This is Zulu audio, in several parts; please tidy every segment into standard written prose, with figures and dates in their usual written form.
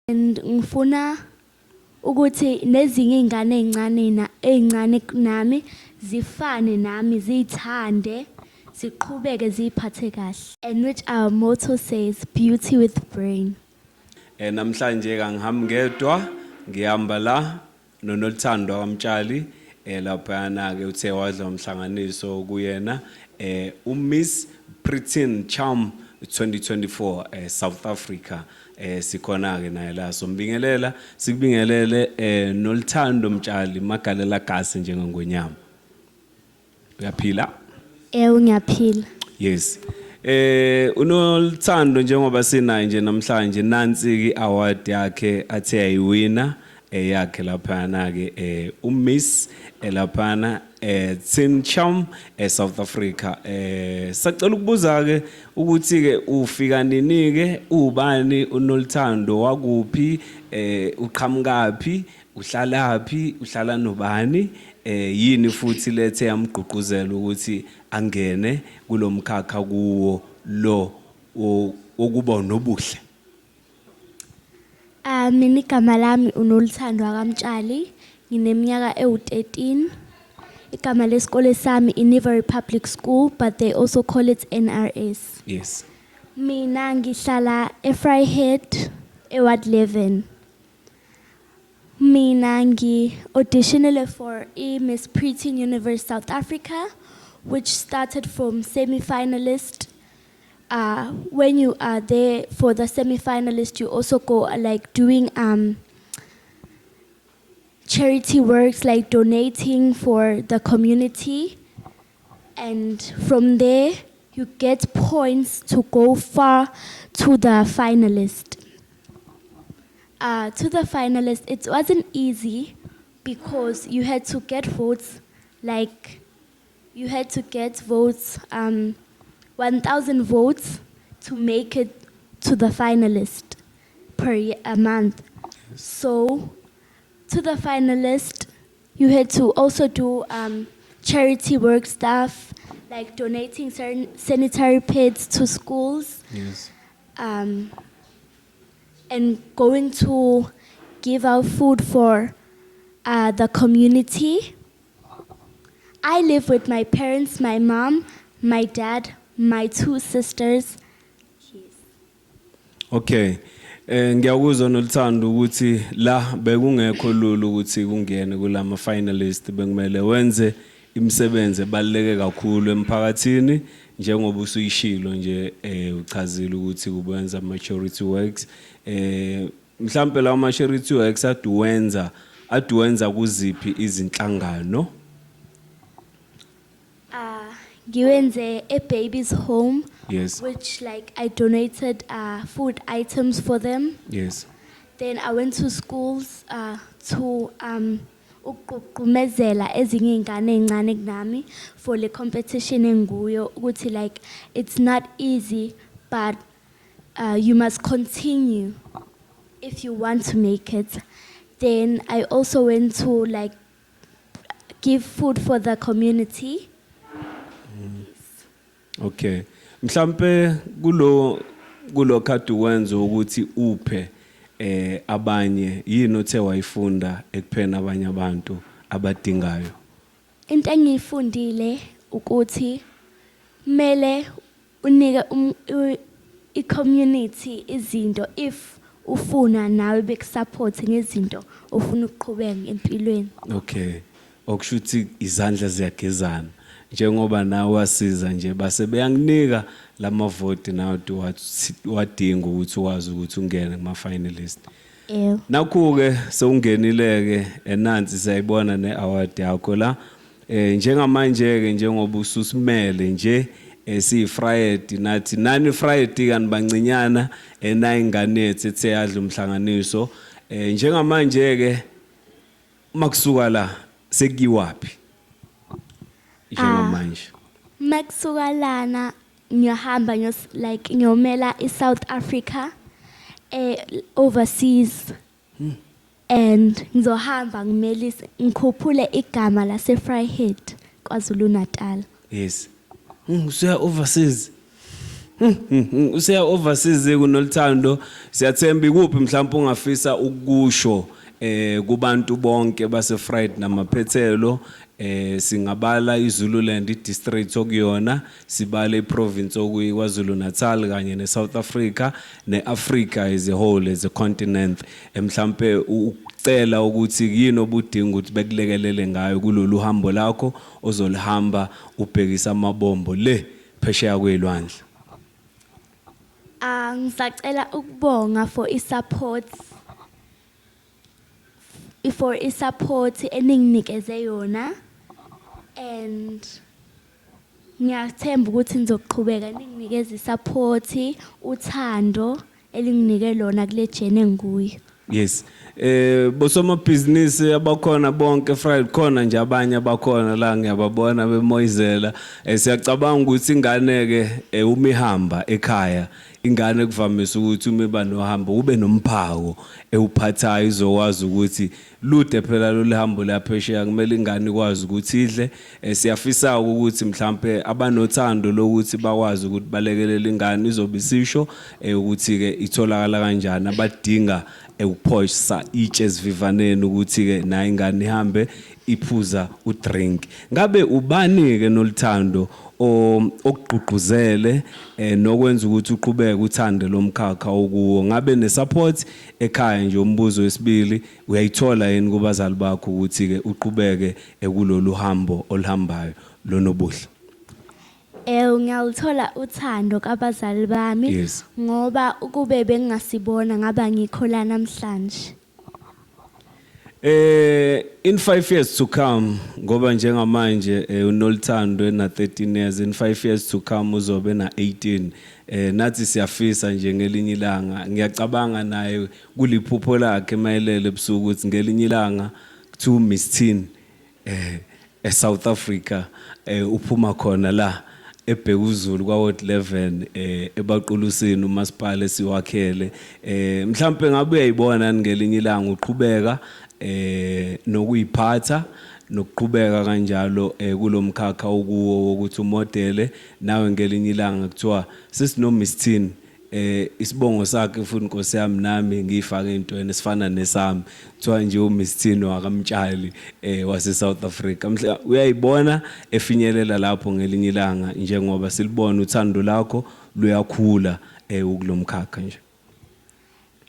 And ngifuna ukuthi nezinye iy'ngane ey'ncane na ey'ncane kunami zifane nami, ziy'thande, ziqhubeke ziy'phathe kahle. And which our motto says, "Beauty with brain." Namhlanje kangihambi ngedwa, ngihamba la noNoluthando kaMtshali, laphayana ke uthe wadla umhlanganiso kuyena uMiss Preteen Charm 2024 South Africa. Sikhona ke naye la, sombingelela, sikubingelele, Noluthando Mtshali Magalela Gasi njengengonyama. Uyaphila? Ewe, ngiyaphila. Yes. UNoluthando njengoba sinaye nje namhlanje, nansi ke award yakhe athe ayiwina eyakhe laphana ke, uMiss laphana Teen Charm eSouth Africa. Sacela ukubuza ke ukuthi ke ufika nini ke, ubani uNoluthando, wakuphi, uqhamukapi, uhlalaphi, uhlala nobani, yini futhi lethe yamgqugquzela ukuthi angene kulomkhakha kuwo lo wokuba nobuhle? Ah, mina igama lami uNoluthando kaMtshali, ngineminyaka ewu-13. Igama lesikole sami iNiva Republic School, but they also call it NRS. Mina ngihlala eVryheid, eWard 11. Mina ngi-auditionele for i-Miss Preteen Universe South Africa, which started from semi-finalist. When you are there for the semi-finalist, you also go like doing charity works, like donating for the community. And from there, you get points to go far to the finalist. To the finalist, it wasn't easy because you had to get votes, like you had to get votes, 1,000 votes to make it to the finalist per a month. So, to the finalist, you had to also do charity work stuff, like donating certain sanitary pads to schools and going to give out food for the community. I live with my parents, my mom, my dad, my two sisters. Yes. Okay. Ngiyakuzwa, Noluthando, ukuthi la bekungekho lula ukuthi kungene kulama finalist, bekumele wenze imisebenzi ebaluleke kakhulu emphakathini, njengoba usuyishilo nje, uchazile ukuthi kubenza ama charity works. Mhlambe lawo ma charity works aduwenza kuziphi izinhlangano? Ngiwenze a baby's home, which like I donated food items for them. Then I went to schools to ukugqugqumezela ezinye iy'ngane ey'ncane kunami for le competition enguyo, ukuthi like it's not easy, but you must continue if you want to make it. Then I also went to like give food for the community. Okay. Mhlambe kulo khadi wenza ukuthi uphe abanye, yini othe wayifunda ekupheni abanye abantu abadingayo? Into engiyifundile ukuthi kumele unike i-community izinto if ufuna nawe bekusupport ngezinto ofuna ukuqhubeka empilweni. Okay. Okusho ukuthi izandla ziyagezana. Njengoba nawe wasiza nje, base beyanginika lamavoti nawe wadinga ukuthi wazi ukuthi ungene kuma finalist. Ew. Nakhu-ke sewungenile-ke, enansi siyayibona ne-award yakho la. Njengamanje-ke, njengoba ususimele nje, siyi-Vryheid nathi, nani Vryheid kani bancinyana, nayi ingane yethu ethe yadla umhlanganiso. Njengamanje-ke makusuka la sekuyiwaphi njengamanje? Makusuka lana ngiyahamba like ngiyomela i-South Africa overseas and ngizohamba ngimelise, ngikhuphule igama lase Vryheid, KwaZulu Natal. Yes, usuya overseas. Useya overseas kuNoluthando. Siyathemba ikuphi mhlawumbe ungafisa ukusho kubantu bonke base Vryheid namaphethelo? Singabala iZululand, idistrict okuyona, sibale iprovince okuyi KwaZulu Natal, kanye neSouth Africa neAfrica as a whole, as a continent. Mhlambe ukucela ukuthi yini obudinga ukuthi bekulekelele ngayo kulolu hambo lakho ozolihamba ubhekisa amabombo le phesheya kwelwandle. Ah, ngisacela ukubonga for i-support eninginikeze yona and ngiyathemba ukuthi nizoqhubeka ninginikeze i-support, uthando elinginike lona kule journey engikuyo. Yes. Bosomabhizinisi abakhona bonke Vryheid, khona nje abanye abakhona la, ngiyababona bemoyizela. Siyacabanga ukuthi ingane ke uma ihamba ekhaya, ingane kuvamise ukuthi uma iba nohambo ube nomphako ewuphathayo, izokwazi ukuthi lude phela lolu hambo laphesheya, kumele ingane ikwazi ukuthi idle. Siyafisa ukuthi mhlambe abanothando lokuthi bakwazi ukuthi balekelele ingane, izobe isisho ukuthi ke itholakala kanjani, abadinga ukuphosa itshe esivivaneni ukuthi ke nayo ingane ihambe iphuza udrink. Ngabe ubani ke, Noluthando, okugqugquzele nokwenza ukuthi uqhubeke uthande lo mkhakha okuwo? Ngabe nesupport ekhaya nje, umbuzo wesibili, uyayithola yini kubazali bakho ukuthi ke uqhubeke ekulolu hambo oluhambayo lonobuhle? Ngiyaluthola uthando kabazali bami ngoba ukube bengingasibona ngaba ngikho la namhlanje. In 5 years to come, ngoba njengamanje uNoluthando ena 13 years, in 5 years to come uzobe na 18. Nathi siyafisa nje ngelinye ilanga, ngiyacabanga naye kuliphupho lakhe mayelele ebusuku ukuthi ngelinye ilanga kuthiwa Miss Teen eSouth Africa uphuma khona la eBhekuzulu kwa Ward 11 eBaqulusini, umasipala esiwakhele. Mhlambe ngabe uyayibona ngelinye ilanga uqhubeka nokuyiphatha nokuqhubeka kanjalo kulomkhakha okuwo wokuthi umodele, nawe ngelinye ilanga kuthiwa sesino Miss Teen, isibongo sakhe futhi, Nkosi yami, nami ngiyifake entweni esifana nesami, kuthiwa nje uMiss Teen wakaMtshali wase South Africa? Mhla uyayibona efinyelela lapho ngelinye ilanga, njengoba silibona uthando lakho luyakhula ukulomkhakha nje?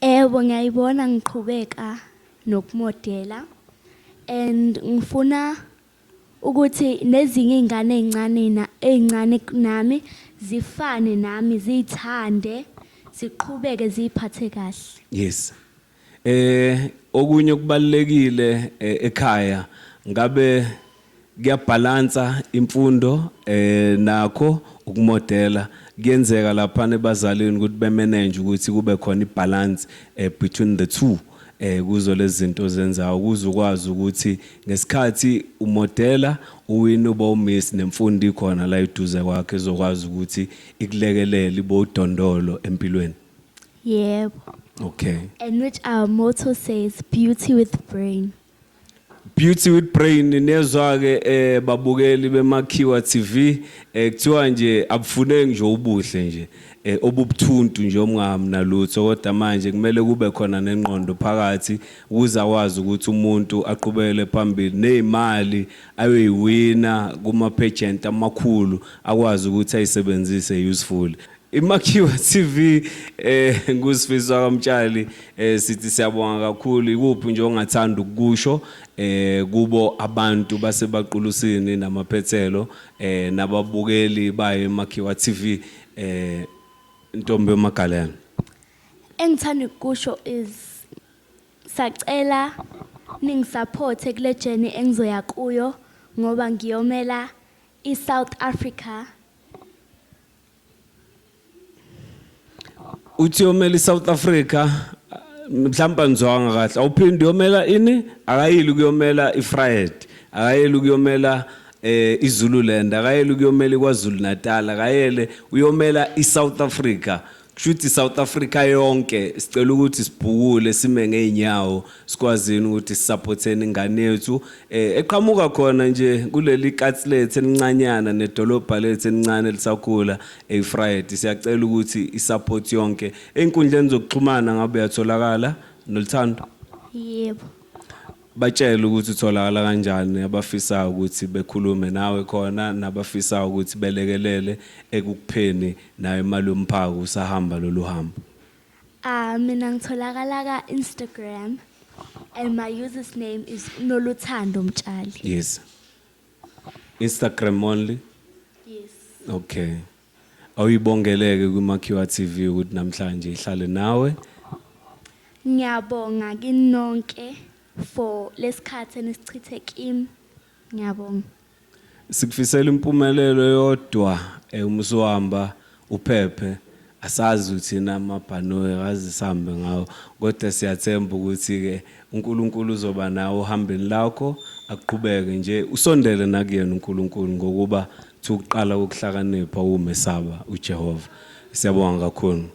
Ebo, ngiyayibona ngiqhubeka nokumodela and ngifuna ukuthi nezinye iy'ngane ey'ncane na ey'ncane kunami zifane nami, ziy'thande, ziqhubeke ziy'phathe kahle. Yes. Okunye okubalekile, ekhaya ngabe kuyabhalansa imfundo nakho ukumodela? Kuyenzeka lapha ebazalini ukuthi bemanage ukuthi kube khona ibalance between the two kuzo lezi zinto zenzayo, ukuze ukwazi ukuthi ngesikhathi umodela uwina, uba umiss, nemfundo ikhona la eduze kwakhe ezokwazi ukuthi ikulekelele, ibe udondolo empilweni? Yebo. And which our motto says, "Beauty with brain." Beauty with brain. Niyezwa ke babukeli beMakhiwa TV, kuthiwa nje abufuneki nje ubuhle nje obubuthuntu nje omngami nalutho, kodwa manje kumele kube khona nengqondo phakathi ukuze akwazi ukuthi umuntu aqhubekele phambili nezimali ayoyiwina kuma pageant amakhulu, akwazi ukuthi ayisebenzise useful. IMakhiwa TV, nguSifiso kaMtshali, sithi siyabonga kakhulu. Ikuphi nje ongathanda ukukusho kubo abantu baseBaqulusini namaphethelo nababukeli bayo iMakhiwa TV, ntombi yomagalelo? Engithanda ukusho is sacela ningisupporte kule journey engizoya kuyo ngoba ngiyomela iSouth Africa. Uthi yomela iSouth Africa. Mhlawumbe angizwanga kahle, awuphindi. Yomela ini? Akayili kuyomela iVryheid, akayeli kuyomela iZululand, akayeli kuyomela iKwaZulu Natal, akayele, uyomela iSouth Africa. Kushuthi South Africa yonke sicela ukuthi sibhukule sime ngeenyawo sikwazini ukuthi sisupporteni ingane yethu eqhamuka khona nje kuleli katsi lethu elincanyana nedolobha lethu elincane lisakhula eVryheid. Siyacela ukuthi isupport yonke einkundleni zokuxhumana ngabe uyatholakala, Noluthando? Yebo. Batshele ukuthi utholakala kanjani abafisayo ukuthi bekhulume nawe khona nabafisayo ukuthi belekelele ekukupheni nayo imali yomphako usahamba lolu hambo. Mina ngitholakala ka Instagram and my user's name is Noluthando Mtshali. Yes, Instagram only? Yes. Okay, awuyibongeleke kwiMakhiwa TV ukuthi namhlanje ihlale nawe. Ngiyabonga kinonke for lesikhathi enisichithe kimi. Ngiyabonga. Sikufisela impumelelo yodwa, uma usuhamba uphephe. Asazi uthina amabhanoyi azi sihambe ngawo, kodwa siyathemba ukuthi-ke uNkulunkulu uzoba nawe ohambeni lakho, aqhubeke nje usondele nakuyena uNkulunkulu, ngokuba kuthi ukuqala kokuhlakanipha umesaba uJehova. Siyabonga kakhulu.